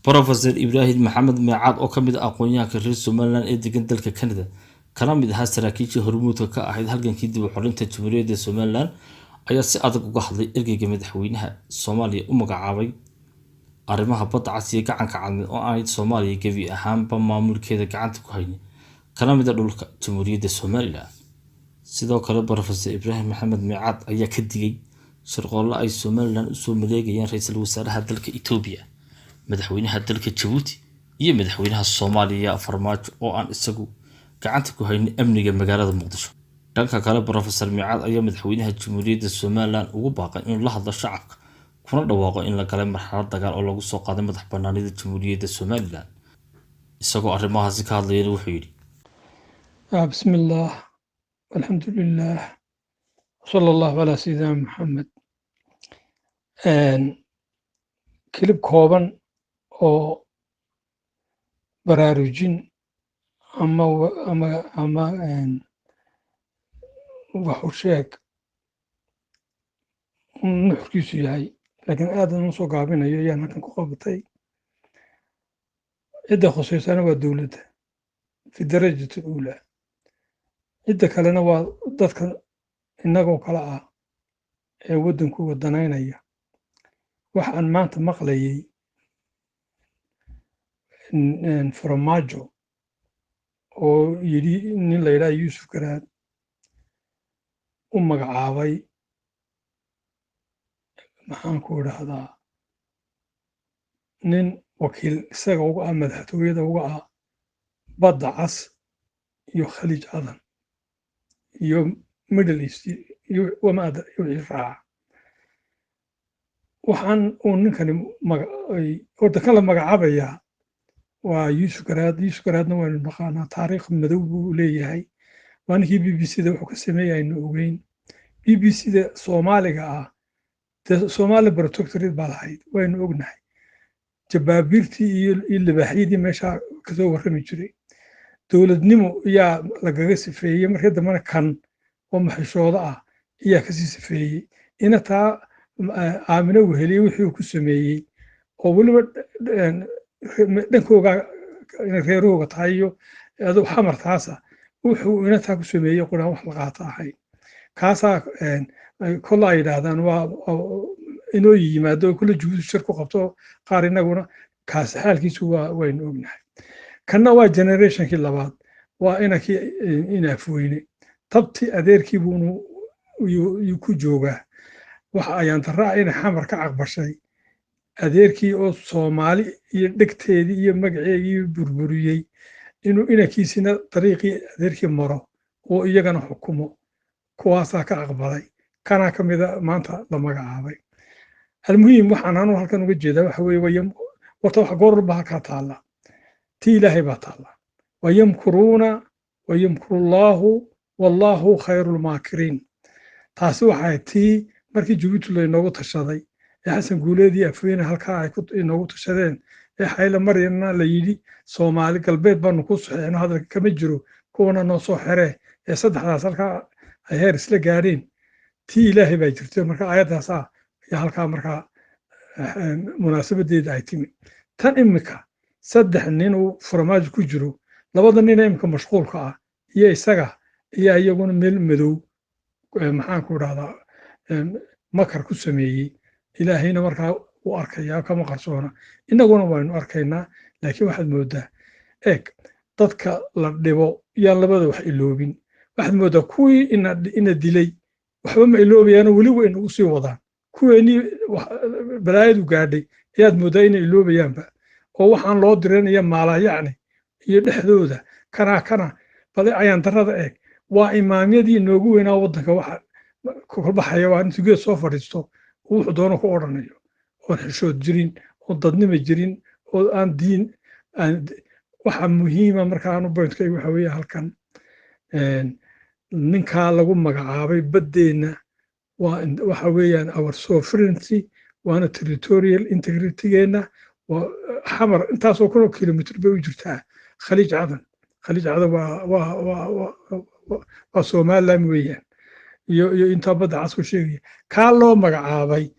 Professor Ibraahim Maxamed Meecaad, oo ka mid ah aqoon-yahanka reer Somaliland ee degan dalka Canada, kana mid ahaa saraakiishii hormuudka ka ahayd halgankii dib u xoreynta Jamhuuriyadda Somaliland, ayaa si adag uga hadlay ergeyga madaxweynaha Soomaaliya u magacaabay arrimaha badda cas iyo gacanka Cadmeed, oo aanay Soomaaliya gebi ahaanba maamulkeeda gacanta ku haynin, kana mid ah dhulka Jamhuuriyadda Somaliland. Sidoo kale, Professor Ibraahim Maxamed Meecaad ayaa ka digay shirqoollo ay Somaliland usoo maleegayaan ra-iisul wasaaraha dalka Itoobiya, madaxweynaha dalka Jabuuti iyo madaxweynaha Soomaaliya Farmaajo, oo aan isagu gacanta ku haynin amniga magaalada Muqdisho. Dhanka kale, Professor Meecaad ayaa madaxweynaha Jamhuuriyadda Somaliland ugu baaqay inuu la hadlo shacabka, kuna dhawaaqo in la galay marxalad dagaal oo lagu soo qaaday madax banaanida Jamhuuriyadda Somaliland. Isagoo arrimahaasi ka hadlayana, wuxuu yidhi: بسم الله والحمد لله وصلى الله على سيدنا محمد. Clip kooban oo baraarujin ama wax u sheeg nuxurkiisu yahay, laakiin aadan u soo gaabinayo, ayaan halkan ku qabatay. Cidda khuseysana waa dowladda في الدرجة الأولى, cidda kalena waa dadka innagoo kale ah ee waddankooga danaynaya. Waxa aan maanta maqlayay, Farmaajo oo yidhi nin la yidhaha Yuusuf Garaad u magacaabay, maxaan ku idhahdaa, nin wakiil isaga uga ah madaxtooyada uga ah Badda Cas iyo Khaliij Cadan iyo Middle East iyo wamaada iyo wixii raaca. Waxaan uu ninkani horta kala magacaabayaa waa Yuusuf Garaad. Yuusuf Garaadna waynu naqaanaa, taariikh madow buu leeyahay. Waa ninkii BBC da wuxuu ka sameeyay aynu ogeyn. BBC da Soomaaliga ah dee Somali Protectorate baa lahayd, waynu ognahay jabaabiirtii iyo libaaxyadii meeshaa kasoo warrami jiray. Dowladnimo yaa lagaga sifeeyey, markii dambena kan oo maxishoodo ah ayaa kasii sifeeyey. Ina taa Aamino Weheliye wixii uu ku sameeyey, oo weliba dhankooga reerahooga tahay iyo adu Xamar taasa, wuxuu ina taa ku sameeyey quraan wax la qaato ahayn. Kaasaa kolla ay yidhaahdaan waa inoo yimaado, kulla Jabuuti shir ku qabto qaar. Inaguna kaasi xaalkiisu waa waynu ognahay. Kanna waa generationkii labaad, waa inankii Inaafweyne. Tabti adeerkii buunu yuu ku joogaa. Waxa ayaan darraa inay Xamar ka caqbashay adeerkii oo Soomaali iyo dhegteedii iyo magaceegii burburiyey, inuu inankiisina dariiqii adeerkii maro oo iyagana xukumo. Kuwaasaa ka aqbalay, kanaa ka mida maanta la magacaabay. Almuhiim, waxaan anu halkan uga jeedaa waxa weeye, horta wax goor walba halkaa taalla, tii Ilaahay baa taalla: ويمكرون ويمكر الله والله خير الماكرين. Taasi waxay tii markii Jabuuti laynoogu tashaday ee Xasan Guuleedii Afweyne halkaa ay inoogu tashadeen, ee Xayle Maryana la yidhi Soomaali Galbeed baanu ku saxeexno, hadalka kama jiro, kuwana noo soo xeree, ee saddexdaas halkaa ay heer isla gaadheen, tii Ilaahay baa jirtay. Marka aayaddaasaa ayaa halkaa markaa munaasabadeeda ay timi. Tan imika saddex nin uu Farmaajo ku jiro, labada nina imika mashquulka ah iyo isaga iyo iyaguna meel madow, maxaan ku idhahdaa, makar ku sameeyey. Ilaahayna markaa u arkaya, kama qarsoona, innaguna waynu arkaynaa. Laakiin waxaad moodaa, eeg, dadka la dhibo yaan labada wax iloobin. Waxaad moodaa kuwii ina dilay waxba ma iloobayaano, weli way nagu sii wadaan. Kuweenii balaayadu gaadhay ayaad moodaa inay iloobayaanba, oo waxaan loo diranaya maalayacni iyo dhexdooda kanaa kana bale. Ayaan darrada eeg, waa imaamyadii inoogu weynaa waddanka. Waxa kolbaxaya waa intuu geed soo fadhiisto wuxuu doono ku odhanayo, oon xishood jirin, oon dadnima jirin, oo aan diin. Waxa muhiima marka aanu pointkayga waxa weeye, halkan ninkaa lagu magacaabay baddeenna waa waxa weeyaan our sovereignty, waana territorial integritygeenna. Waa Xamar intaasoo kun oo kilomitr bay u jirtaa Khaliij Cadan. Khaliij Cadan waa Somaliland weeyaan, iyo intaa Badda Cas ku sheegaya. Kaa loo magacaabay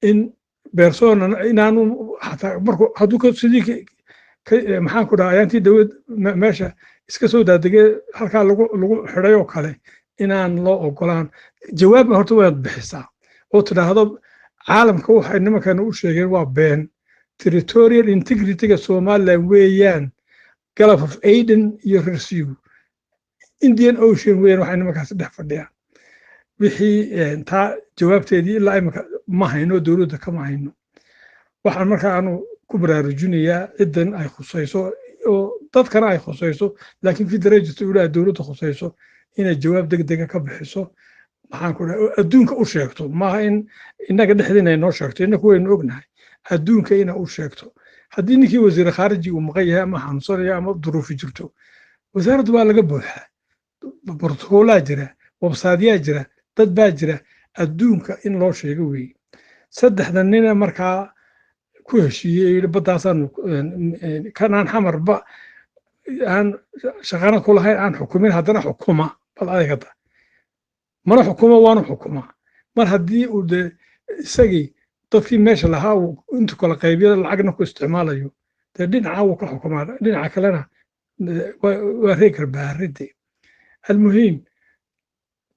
in Persona inaanu xataa markuu hadduu sidii, maxaan ku dhaha, ayaantii dawlad meesha iska soo daadegay halkaa lagu xidhay oo kale inaan loo ogolaan. Jawaab horta waad bixisaa oo tidhaahdo caalamka waxay nimankan u sheegeen waa been. Territorial integrityga Somaliland weeyaan Gulf of Aden iyo Red Sea, Indian Ocean weeyaan waxay nimankaasi dhex fadhiyaan. Wixii taa jawaabteedii ilaa imika ma hayno, dowladda kama hayno. Waxaan markaa aanu ku baraarujinayaa ciddan ay khusayso oo dadkana ay khusayso, laakiin federal ulaha dowladda khusayso, inay jawaab degdega ka bixiso, maxaan ku dhaha, adduunka u sheegto. Maaha in innaga dhexdiina ay noo sheegto, innaku waynu ognahay, adduunka inay u sheegto. Haddii ninkii wasiir khaariji uu maqan yahay ama xanuunsanayo ama duruufi jirto, wasaaraddu waa laga buuxaa, brotokoolaa jira, websiteyaa jira, dad baa jira, adduunka in loo sheego weeye. Saddexda nina markaa ku heshiiyey yidhi baddaasaanu kanaan Xamarba aan shaqana ku lahayn, aan xukumin, haddana xukuma. Bal adeegada mana xukumo, waanu xukumaa. Mar haddii uu dee isagii dadkii meesha lahaa uu intu kala qaybiyo lacagna ku isticmaalayo, dee dhinaca wuu ka xukumaa, dhinaca kalena waa reer Garbaharide. Almuhiim,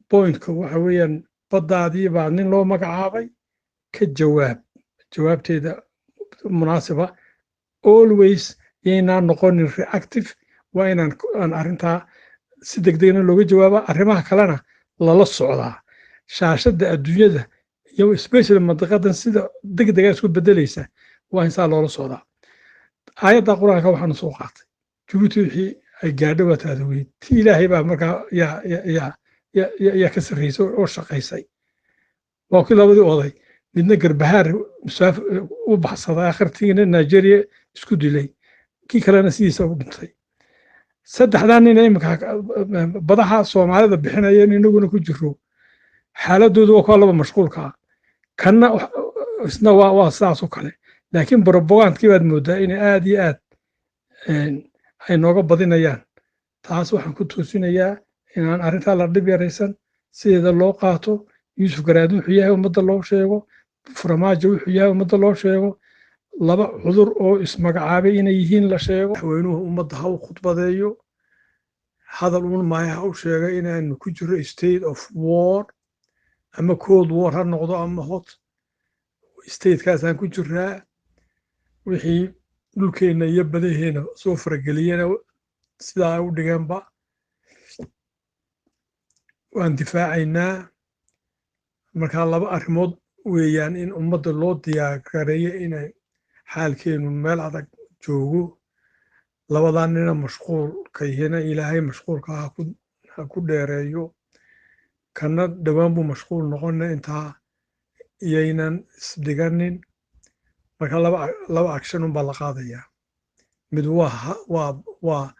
pointka waxa weeyaan baddaadii baa nin loo magacaabay, ka jawaab, jawaabteeda munaasiba. Always yaynaan noqonin reactive, waa inaan aan arrintaa si degdegna looga jawaaba, arrimaha kalena lala socdaa. Shaashadda adduunyada iyo especially mandiqadan sida degdega isku bedelaysa waa in saa loola socdaa. Aayadda Qur-aanka waxaanu soo qaatay Jabuuti wixii ay gaadho waa taadaweyd ti Ilaahay baa markaa yaa ka sarreysay oo shaqaysay. Waa kii labadii oday midna Garbahaar u baxsaday, akhirtiina Nigeria isku dilay, kii kalena sidiisa u dhintay. Saddexdaa nina iminka badaha Soomaalida bixinayeen inaguna ku jiro, xaaladoodu waa kuwa laba mashquulka ah, kanna isna waa sidaas oo kale. Laakiin propagandkii baad moodaa inay aad iyo aad ay nooga badinayaan. Taas waxaan ku toosinayaa inaan arrintaa la dhib yaraysan, sideeda loo qaato. Yuusuf Garaad wuxuu yahay ummadda loo sheego, Farmaajo wuxuu yahay ummadda loo sheego, laba cudur oo ismagacaabay inay yihiin la sheego. Madaxweynuhu ummadda ha u khudbadeeyo, hadal uun maayo, ha u sheego inaanu ku jiro state of war, ama cold war ha noqdo ama hot statekaasaan ku jiraa. Wixii dhulkeenna iyo badaheena soo farageliyena sidaa ay u dhigeenba waan difaacaynaa. Markaa laba arrimood weeyaan in ummadda loo diyaargareeyo inay xaalkeenu meel adag joogo. Labadaa nina mashquulka yihina Ilaahay mashquulka ha ku dheereeyo, kana dhowaan buu mashquul noqona, intaa iyaynan isdhiganin. Marka laba action unbaa la qaadayaa. Mid waa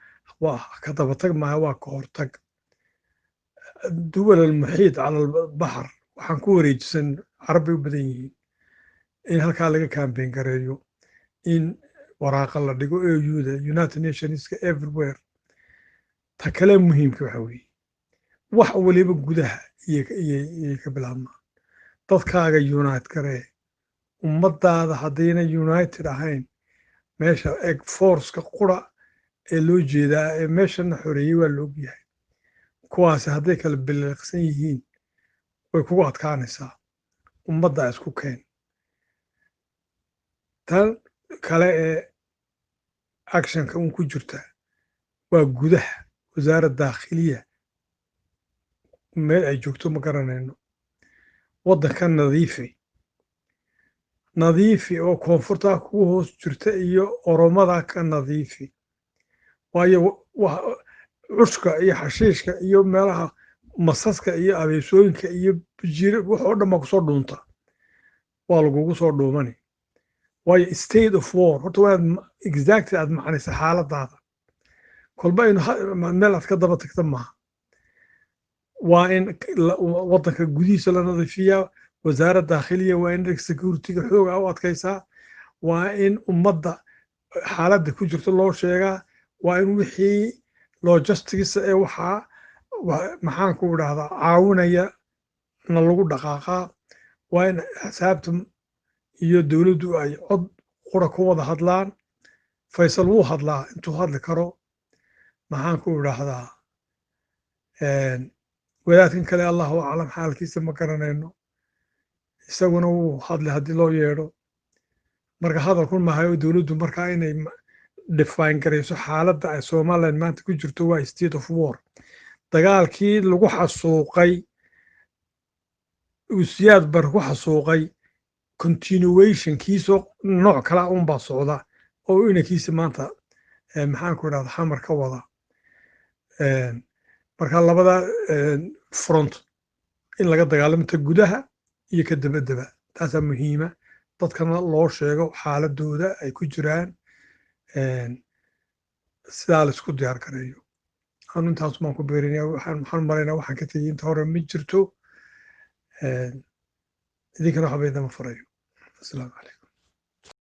ka dabatag maaha, waa ka hortag. Duwal almuxiid cala albaxar waxaan ku wareejisan Carab bay u badan yihiin, in halkaa laga campaign gareeyo, in waraaqa la dhigo AU-da, United Nationska, everywhere. Ta kale muhiimka waxa weeye wax waliba gudaha iyo ka bilaabmaan. Dadkaaga unite garee, ummadaada haddayna united ahayn, meesha eg forceka qura ee loo jeedaa ee meeshana xoreeyey waa la ogyahay. Kuwaasi hadday kala biliiqsan yihiin way kugu adkaanaysaa. Ummadda isku keen. Tan kale ee actionka un ku jirta waa gudaha. Wasaaradda daakhiliya meel ay joogto ma garanayno. Waddanka nadiifi, nadiifi oo koonfurtaa kugu hoos jirta iyo Oromada ka nadiifi, waayo cushka iyo xashiishka iyo meelaha masaska iyo abeesooyinka iyo jiro wax oo dhan baa kusoo dhuunta, waa lagugu soo dhuumani. Waayo state of war horta waa inaad exactly aad macnaysa xaaladaada. Kolba inu meel aad ka daba tagta maaha. Waa in waddanka gudihiisa la nadiifiyaa. Wasaaradda daakhiliya waa in securityga xooga u adkaysaa, waa in ummadda xaaladda ku jirto loo sheegaa, waa in wixii logistics ee waxaa, maxaan ku idhahdaa, caawinaya na lagu dhaqaaqaa, waa in xisaabta iyo dowladdu ay cod qura ku wada hadlaan. Faysal wuu hadlaa intuu hadli karo. Maxaan ku idhaahdaa, wadaadkan kale, Allahu aclam xaalkiisa, ma garanayno. Isaguna wuu hadlay haddii loo yeedho. Marka hadalkun mahayo, dowladdu markaa inay define garayso xaaladda ay Somaliland maanta ku jirto, waa state of war. Dagaalkii lagu xasuuqay, uu Siyaad Bar ku xasuuqay, continuation kiisoo nooc kala unbaa socda oo inankiisa maanta, maxaan ku idhahda, Xamar ka wada. Marka labada front in laga dagaalamo, ta gudaha iyo ka dabadaba, taasaa muhiima. Dadkana loo sheego xaaladooda ay ku jiraan, sidaa la isku diyaar gareeyo. Anu intaas baan ku beerinaya. Waxaan malaynaa waxaan ka tegey inta hore ma jirto. Idinkana waxba idama farayo. Asalaamu calaykum.